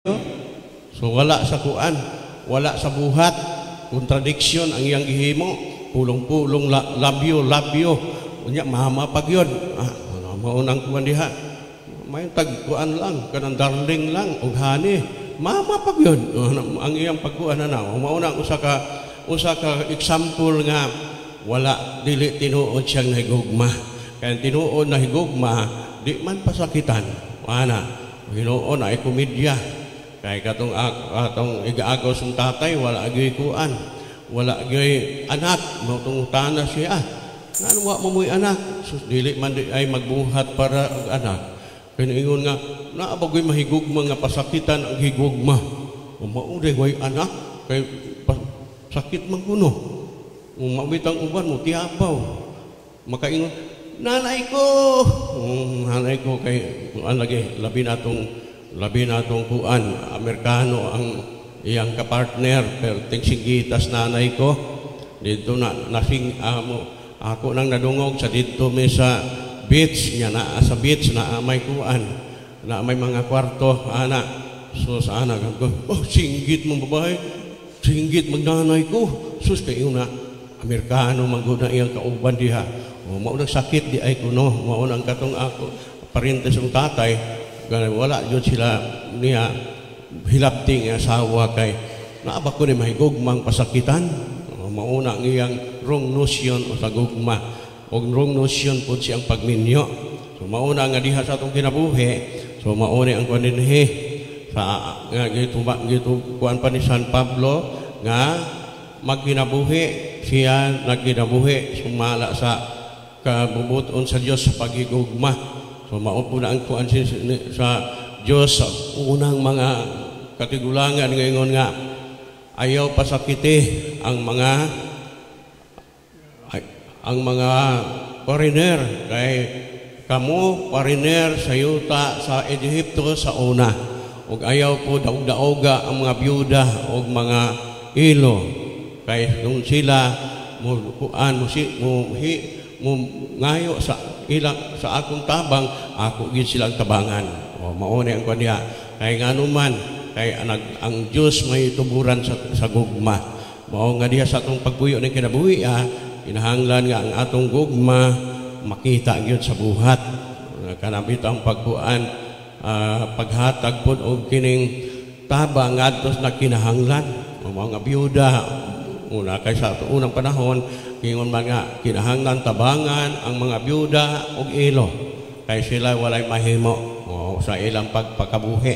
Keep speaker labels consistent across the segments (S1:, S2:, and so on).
S1: So wala sa kuan, wala sa buhat, contradiction ang iyang gihimo, pulong-pulong labyo, labyo. Unya mama pag yun. Ah, mao nang kuan diha. May tag kuan lang, kanang darling lang og honey. Mama pag yun. Ang iyang pagkuan na na. Mao na ang usa ka example nga wala, dili tinuod siyang nahigugma. Kaya tinuod na higugma, di man pasakitan. Ana, hinuon ay komedya. Kay katong atong igaagaw sa tatay, wala gyud kuan. Wala gyud anak, mao tungutana siya. Ngano wa mo mo'y anak? Sus, dili man di ay magbuhat para og anak. Kaya ingon nga, naa ba gyud mahigugma nga pasakitan ang higugma? O mao day way anak kay sakit man kuno. Mawitang uban mo tiyabaw. Makaingon, nanay ko. Nanay ko kay kuan lagi, labi na tong kuan, Amerikano ang iyang kapartner, pero tingsigitas nanay ko. Dito na nasing amo ako nang nadungog sa dito mi sa beach niya, na sa beach na may kuan, na may mga kwarto ana. So sa ana ko, oh, singgit mong babae, singgit magnanay ko. Sus, kay una Amerikano man gud na iyang kauban diha. O mao nang sakit di ay kuno, mao nang katong ako parente sa tatay, gani wala jud sila niya hilabti nga asawa kay naa ba ko ni mahigugmang pasakitan. O, mao na ang iyang wrong notion o sa gugma og wrong notion pud siyang pagminyo. So mao na nga diha sa atong kinabuhi, so mao ni ang kuan dinhi sa nga gitu gitu kuan pa ni San Pablo nga magkinabuhi siya, nagkinabuhi sumala sa kabubuton sa Dios sa paghigugma. So mao po na ang kuan sa Dios sa unang mga katigulangan ngayon nga ayaw pasakiti ang mga foreigner kay kamo foreigner sa yuta sa Ehipto sa una, ug ayaw po daog-daoga ang mga byuda ug mga ilo kay kung sila mo kuan mo si mo hi, mo ngayo sa ilang sa akong tabang, ako gid silang tabangan. O mao ni ang kuan diha kay ngano man kay ang, ang Dios may tuburan sa gugma. Mao nga diha sa atong pagpuyo ng kinabuhi, kinahanglan nga ang atong gugma makita gyud sa buhat, kanang bitang pagkuan, paghatag pod og kining tabang ngadto na kinahanglan o mga byuda. Una kay sa ato unang panahon ingon man nga kinahanglan tabangan ang mga byuda ug ilo kay sila walay mahimo o sa ilang pagpakabuhi.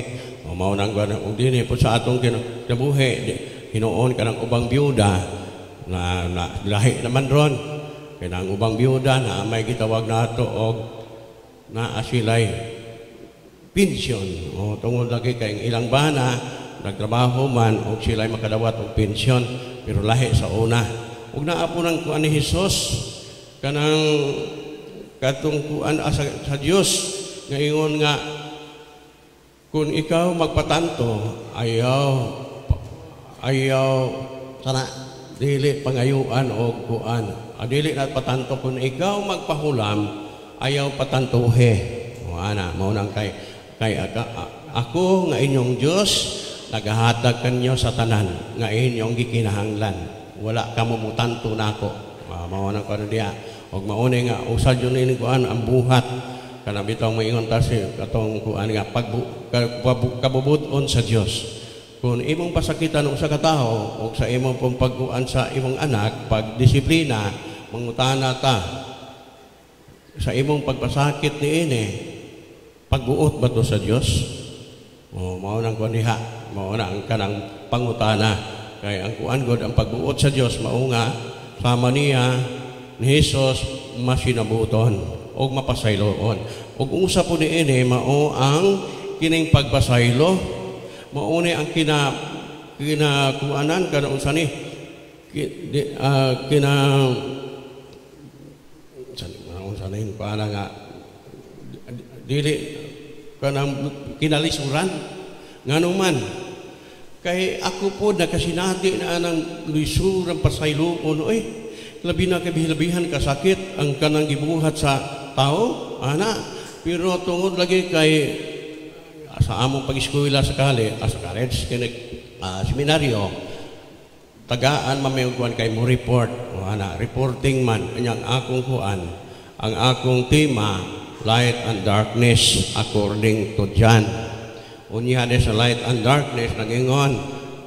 S1: O mao nang ug dinhi po sa atong kinabuhi, hinuon kanang ubang byuda na lahi naman ron kay ang ubang byuda na may gitawag nato og naa sila'y pensyon o tungod lagi kay ang ilang bana nagtrabaho man og sila'y makadawat og pensyon, pero lahi sa una. Ug naa po ng kuan ni Hesus kanang katong kuan sa Dios nga ingon nga kung ikaw magpatanto, ayaw ayaw sana dili pangayuan og kuan. Ah, dili na patanto, kung ikaw magpahulam, ayaw patantuhe. O ana, mao nang kay kay ako nga inyong Dios nagahatag kanyo sa tanan nga inyong gikinahanglan, wala kamo mutanto nako. Ah, mao nang kuan diha og mauni nga usa jud ni kuan ang buhat kana bitaw maingon ta si katong kuan nga kabubut-on sa Dios. Kung imong pasakitan usa ka tawo og sa imong pong pagkuan sa imong anak, pagdisiplina, mangutana ta sa imong pagpasakit niini, pagbuot ba to sa Dios? O mao nang kuan diha, mao na ang kanang pangutana kay ang kuan god, ang pagbuot sa Dios mao nga sama niya ni Hesus, masinabuton og mapasayloon. Ug usa po niini mao ang kining pagpasaylo, mao ni ang kinakuanan kana unsa ni ki, di, kina unsa ni unsa ni kuana nga dili kanang kinalisuran. Ngano man kay ako po nakasinati na anang lisuran pasayloon oy, labi na kay bihilabihan kasakit ang kanang gibuhat sa tao ana, pero tungod lagi kay Sa among pag-eskwela sa kale, sa college kini, seminaryo, tagaan man may kuan kay mo report o ana, reporting man. Kanyang akong kuan, ang akong tema, "Light and Darkness According to John." Unya sa light and darkness, nagingon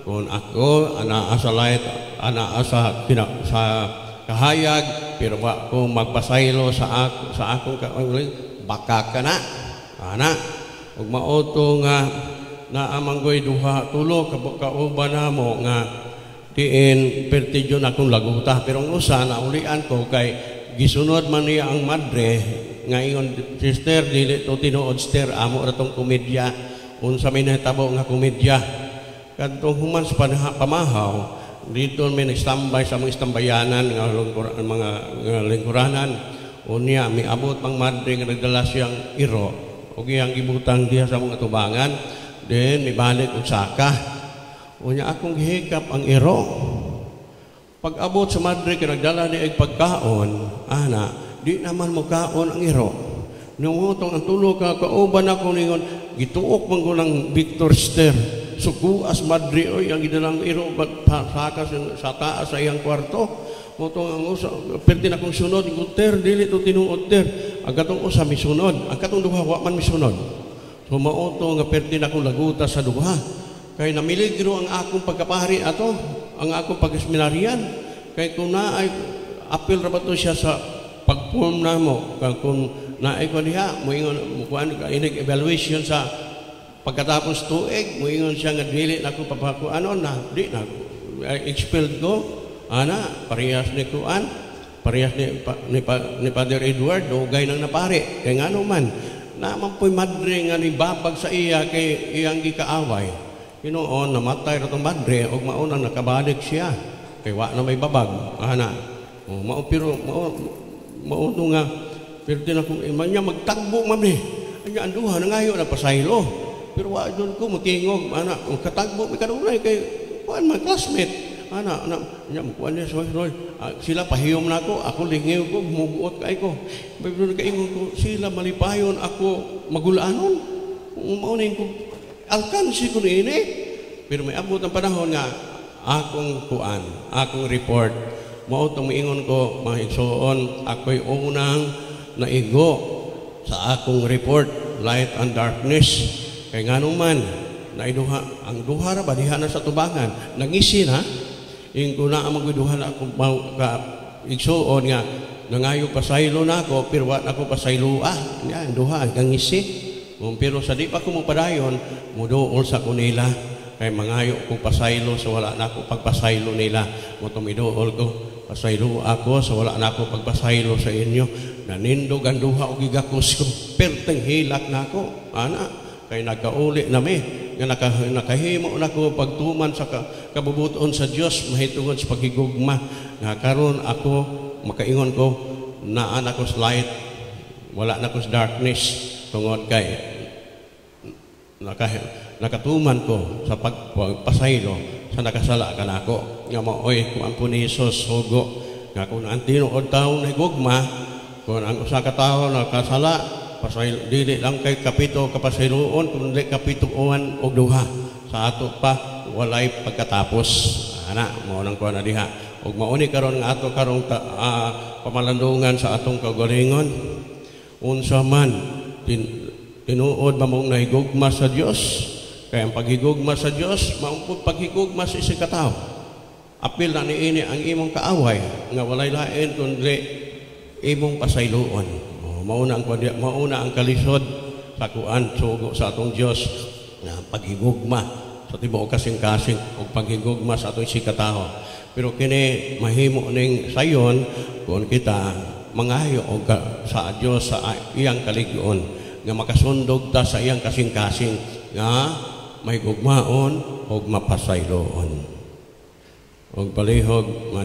S1: kung ako ana sa light, ana sa kina, sa kahayag, pero wa ko magpasaylo sa ako, sa akong baka kana ana. Ug mao to nga naa man goy duha tulo ka kauban namo nga diin perti jud akong laguta, pero ang usa naulian ko kay gisunod man niya ang madre nga ingon, "Sister, dili to tinuod, sister, amo ra tong komedya." Unsa may nahitabo nga komedya? Kadtong human sa pamahaw dito, may nagstambay sa mga istambayanan nga mga nga lingkuranan. Unya miabot pang madre nga nagdala siyang iro ug iyang gibutang diha sa mga tubangan, then mibalik og saka. Unya akong gihikap ang iro. Pag abot sa madre kay nagdala ni og pagkaon ana, di naman mo kaon ang iro. Nungutong ang tulo ka kauban ako ningon, "Gituok man ko ng Victor Ster." Sukuas madre oy ang gidalang iro saka sa taas sa iyang kwarto. Motong ang usa perti na kong sunod ko, "Ter, dili to tinuod, ter." Ang katong usa misunod, ang katong duha wa man misunod. So mao to nga perti na kong laguta sa duha. Kay namiligro ang akong pagkapari ato, ang akong pagseminaryan. Kay kung naay apil ra ba to siya sa pag-form namo, kung naay ko diha, moingon mo kuan inig evaluation sa pagkatapos tuig, moingon siya nga dili na ko papakuanon na, di na expelled ko. Ana, parehas ni kuan, parehas ni Father Edward, dugay nang napari. Kay ngano man, naman po'y madre nga ni babag sa iya kay iyang gikaaway. Hinuon, namatay ra tong madre, ug maunang nakabalik siya. Kay wa na may babag. Ana, o, mao pero mao mao to nga pero din ako man niya magtagbo man ni. Anya ang duha nangayo na pasaylo. Pero wa jud ko motingog ana, ang katagbo mi kanunay kay kuan man, classmate. Ana, ana, nya mo kuan niya so, sila pahiyom na ako, ako lingiw ko, muguot kay ko. Pero nakaingon ko, sila malipayon, ako magulaanon. Mao ko alkansi ko niini. Pero may abot ang panahon nga akong kuan, akong report. Mao tong miingon ko, mga igsoon, ako'y unang naigo sa akong report, "Light and Darkness." Kay ngano man, naiduha, ang duha ra ba, diha na sa tubangan, nangisi na, ingko na ang magduha na ako ka igsuon nga nangayo pasaylo na ako, pero wa na ako pasaylo, ah yan duha kangisi. Pero sa di pa ko mopadayon, muduol sa ko nila kay mangayo ko pasaylo sa wala na ako pagpasaylo nila. Mo tumiduol ko, "Pasaylo ako sa wala na ako pagpasaylo sa inyo." Nanindog ang duha og gigakos ko, perteng hilak na ako ana, kay nagkauli na mi nga nakahimo na ko pagtuman sa kabubuton sa Dios mahitungod sa paghigugma nga karon ako makaingon ko naa na ko sa light, wala na ko sa darkness, tungod kay nakatuman ko sa pagpasaylo sa nakasala kanako. Nga maoy kuan po ni Jesus, hugo nga kung ang tinuod tawo na higugma, kung ang usa ka tawo nakasala, pasaylo dili lang kay kapito kapasayloon kundi kapituan og duha sa ato pa, walay pagkatapos. Ana, mao nang kuan na diha. Ug mao ni karon nga ato karong pamalandungan sa atong kaugalingon. Unsa man tinuod ba mong nahigugma sa Dios? Kay ang paghigugma sa Dios mao pud paghigugma sa isang katawo. Apil na niini ang imong kaaway nga walay lain kundi imong pasayloon. Oh, mauna ang kuan, mauna ang kalisod sa kuan, sugo sa atong Dios nga paghigugma sa tibuok kasing-kasing ug paghigugma sa atong isigkatawo. Pero kini mahimo ning sayon kung kita mangayo og sa Dios sa iyang kalig-on nga makasundog ta sa iyang kasing-kasing nga may gugmaon ug mapasayloon. Og palihog.